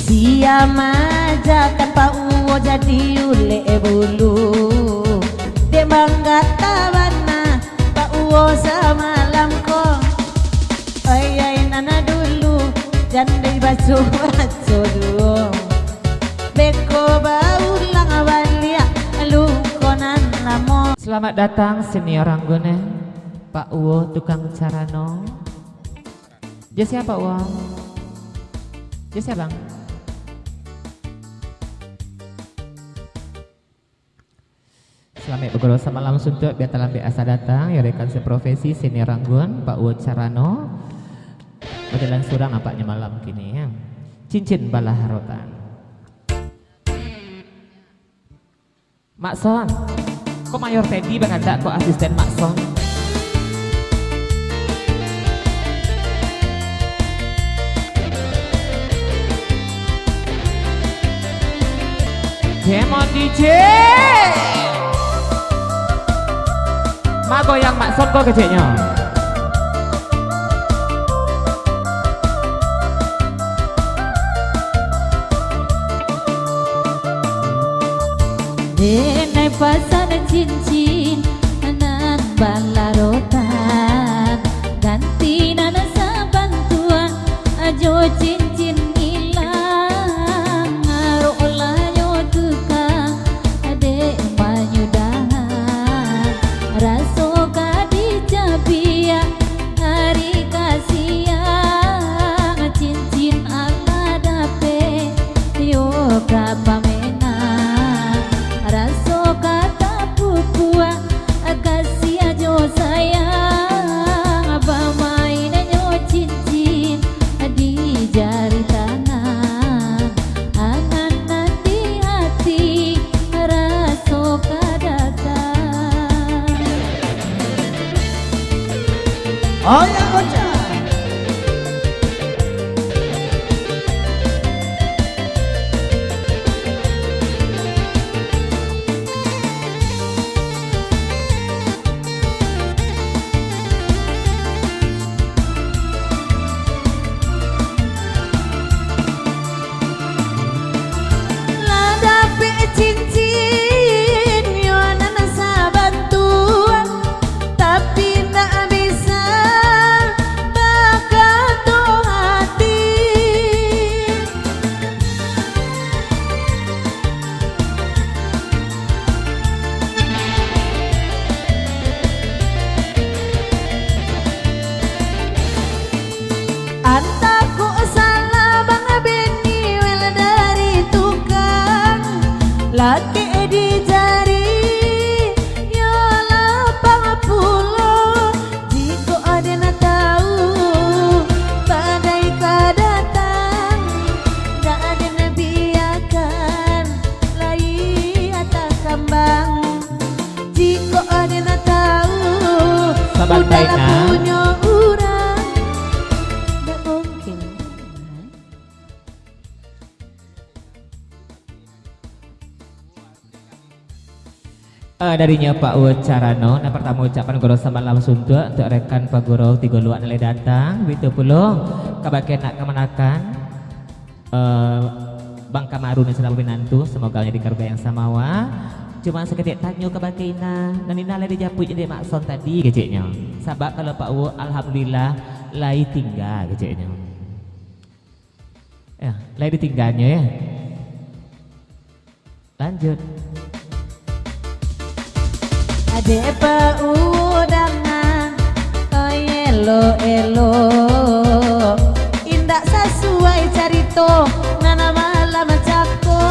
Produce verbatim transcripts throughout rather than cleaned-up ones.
Sia maajakan Pak Uwo jadi ulek bulu. Dek manggata bana Pak Uwo samalam ko. Oi, ai, nan dulu, jan dibaco-baco duo. Beko baulang baliak luko nan lamo. Selamat datang, senior Ranggun, eh. Pak Uwo tukang carano. Jo sia, Pak Uwo? Jo sia, Bang? Salamaik bagurau samalam suntuak, bia talambek asa datang, yo rekan seprofesi, senior Ranggun, Pak Uwo Carano. Bajalan surang nampaknyo malam kini, yo. Cincin Balah Rotan. Mak Son. Ko Mayor Teddy bakatak ko asisten Mak Son. Come on, D J. Mak goyang Mak Son ko keceknyo. Denai pasan cincin nan balah rotan, ganti nan sabantuak jo cincin ilang. Roh lah nyo tukang dek manyudahan, raso ka dicabiak ari ka siang, cincin alah dapek, yo ka pamenang, raso ka tapupuak, kasiah jo sayang, bamain nyo cincin di jari tangan, angan nan di hati, raso ka datang. Oh ya, Ocha. Lah dapek cincin yo nan sabantuak, tapi ndak bisa bakato hati. Antah kok salah Bang Beniwel dari tukang, lakek di jari, yo lapang pulo. Jikok aden tau, badai ka datang, dak aden biakan, lai atah kambang. Jikok aden tau, sabantai, udahlah, nah, punyo urang. Dak mungkin. Eh, darinyo Pak Uwo Carano, nan partamo ucapan gurau samalam suntuak untuak rekan pagurau tigo luak nan lai datang, bitu pulo kabake anak kamanakan, eh, Bang Kamarun nan sadang baminantu, semoga menjadi keluarga yang samawa. Cuma saketek tanyo kabake Ina, nan Ina lai dijapuik dek Mak Son tadi, keceknyo. Sabab kalau Pak Uwo, alhamdulillah, lai tingga, keceknyo. Ya, lai ditingganyo, ya. Lanjut. Adek paudangan, oi elok-elok, indak sasuai carito, nan malah macako.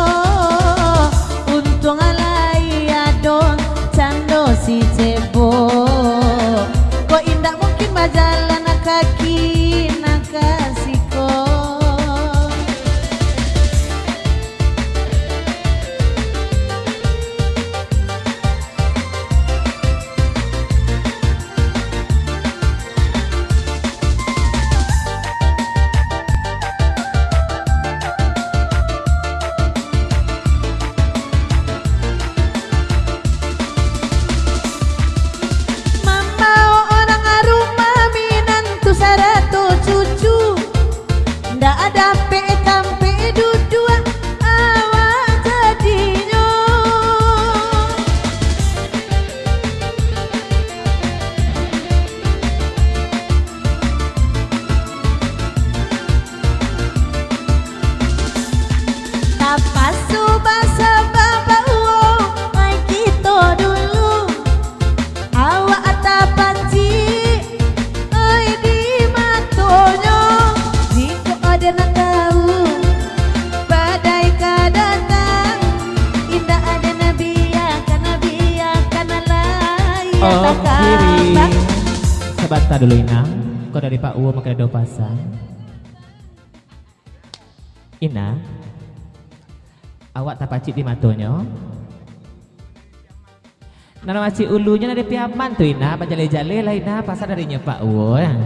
Untuang lai ado cando si cebok, kok indak mungkin bajalan kaki nan ka siko. Mambaok urang rumah minantu sarato cucu, ndak dapek tampek duduak. Sabanta dulu, Inang. Ko dari Pak Uwo mangko ado pasan. Inang, awak tapacik di matonyo. Nan macik ulunyo nan di Piaman tu, Inang, bajaleh-jaleh lah, Inang, pasan darinyo Pak Uwo, ya.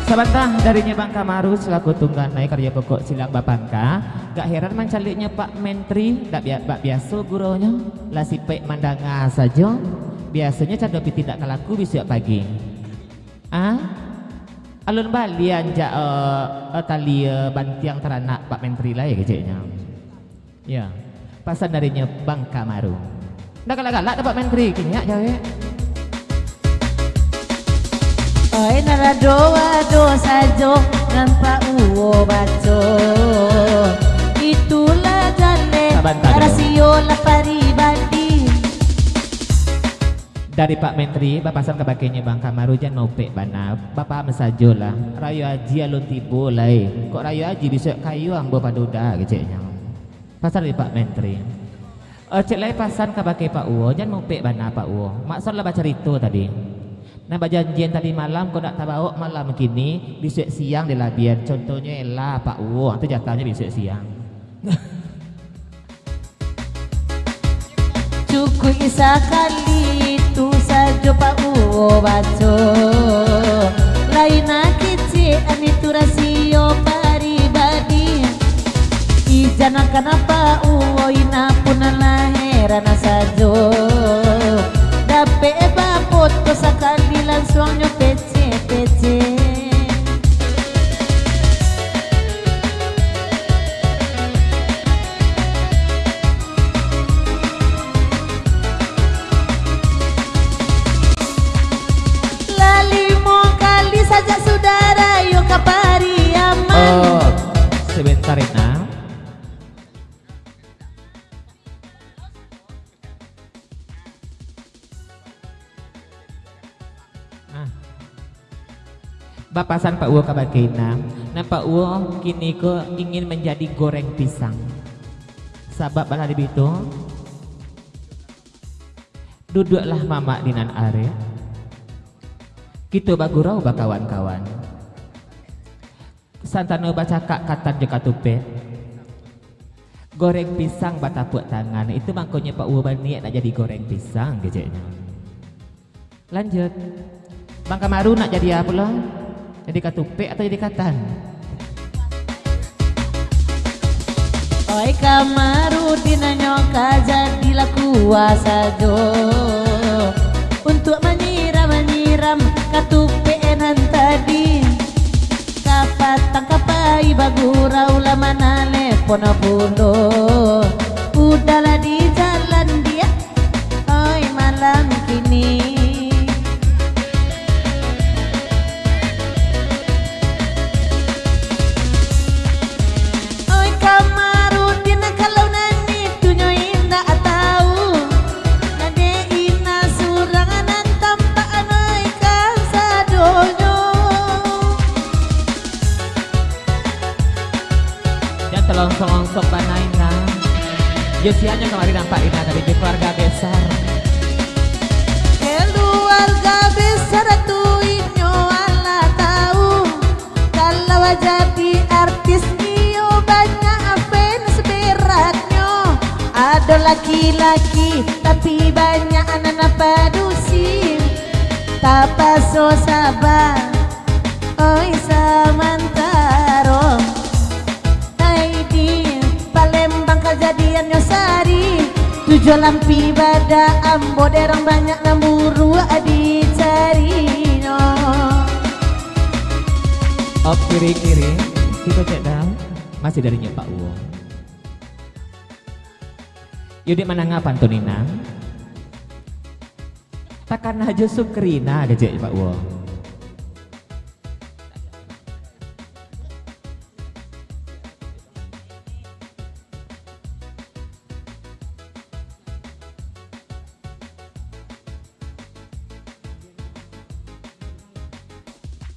Sabanta darinyo Bang Kamaru selaku tungganai karajo pokok silang bapangka, gak heran mancaliaknyo Pak Menteri, dak bia-, bak biaso guronyo, lah sipek mandanga sajo, biasonyo cando pitih dak kalaku bisuak pagi. Ah? Alun balian jak, eh, eh, tali, eh, bantiang taranak Pak Menteri lai keceknyo. Ya, pasan darinyo Bang Kamaru. Ndak galak-galak dapek Menteri, kinyak jawek. Oi, narado-ado sajo nan Pak Uwo baco. Itulah jaleh. Sabanta dulu. Rasio lah paribadi. Dari Pak Menteri, bapasan kabakenyo Bang Kamaru, jan maupek bana, bapaham sajolah. Rayo Aji alun tibo lai. Kok Rayo Aji bisuak kayo ambo paduda, keceknyo. Pasan dari Pak Menteri. Eh, cek lai pasan kabake Pak Uwo, jan maupek bana Pak Uwo. Mak Son lah bacarito tadi. Nan bajanjian tadi malam, kok ndak tabaok malam kini, bisuak siang dilabian. Contohnyo Ella, Pak Uwo, tu jatahnyo bisuak siang. Cukuik sakali tu sajo Pak Uwo baco. Lai nan kecek an itu rasio paribadi. Ijan akan Pak Uwo, Inang pun lah heran sajo. Dapek bafoto sakali lansuang nyo pecek-pecek. Lah limo kali sajak sudah rayo ka Pariaman. Oh, sebentar, Inang. Ah. Bapasan Pak Uwo kabake Inang, nan Pak Uwo kini ko ingin manjadi goreng pisang. Sabab bala di bitu, duduaklah mamak di nan arek. Kito bagurau bakawan-kawan. Santano bacakak katan jo katupek. Goreng pisang batapuak tangan, itu mangkonyo Pak Uwo baniaik nak jadi goreng pisang, keceknyo. Lanjut. Bang Kamaru nak jadi apo pulo? Jadi katupek atau jadi katan? Oi Kamarudin, nyo ka jadi lah kuwa sajo. Untuak manyiram-nyiram katupek nan tadi. Kapatang kapai bagurau lah manalepon pulo. Udahlah di jalan dia, oi malam kini. Oi Kamarudin, kalau nan itu nyo indak tau. Nan dek Ina surang nan tampak, oi kasadonyo. Jan talongsong-longsong bana Ina. Yo, sia nyo kamari nampak Ina tadi di keluarga besar. Keluarga besar tu inyo alah tau. Kalau jadi artis iyo banyak fans beratnyo. Ado laki-laki tapi banyak nan padusi. Tapaso saba, oi samantaro. Ai di Palembang kajadiannyo sari. Tujuah lampi bada ambo, derang banyak nan buruak dicarinyo. Op kiri-kiri, kito cek dah. Masih darinyo Pak Uwo. Yo, dek mandanga pantun Ina. Takana jo Sukrina, kecek Pak Uwo.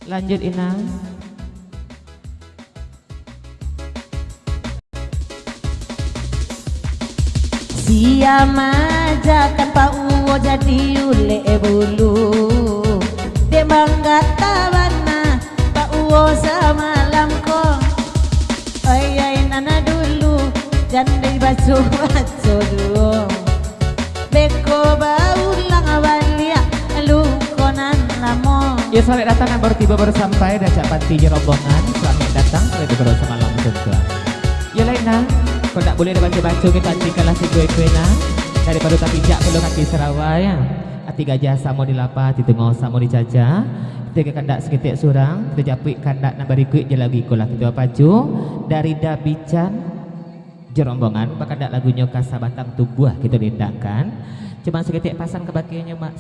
Lanjut, Ina. Dia maajakan Pak Uwo jadi ulek bulu. Dek manggata bana Pak Uwo samalam ko. Oi, ai, nan dulu, jan dibaco-baco duo. Beko baulang baliak luko nan lamo. Yo, salamaik datang nan baru tibo baru sampai, dek Acak Panti jo rombongan. Salamaik datang, salamaik tibo baru samalam, tuan-tuan. Yo, lain nah, kalau ndak buliah dibaco-baco, kito antikanlah sikua-kua nah. Daripado tapijak pulo kaki sarawa, yo. Ati gajah samo dilapah, ati tungau samo dicaca. Kito kandak saketek surang, kito japuik kandak nan barikuik jo lagu iko lah kito bapacu. Dari Dabican jo rombongan, bakandak lagunyo Ka Sabatang Tumbuah kito dendangkan. Cuma saketek pasan kabakeh nyo, Mak.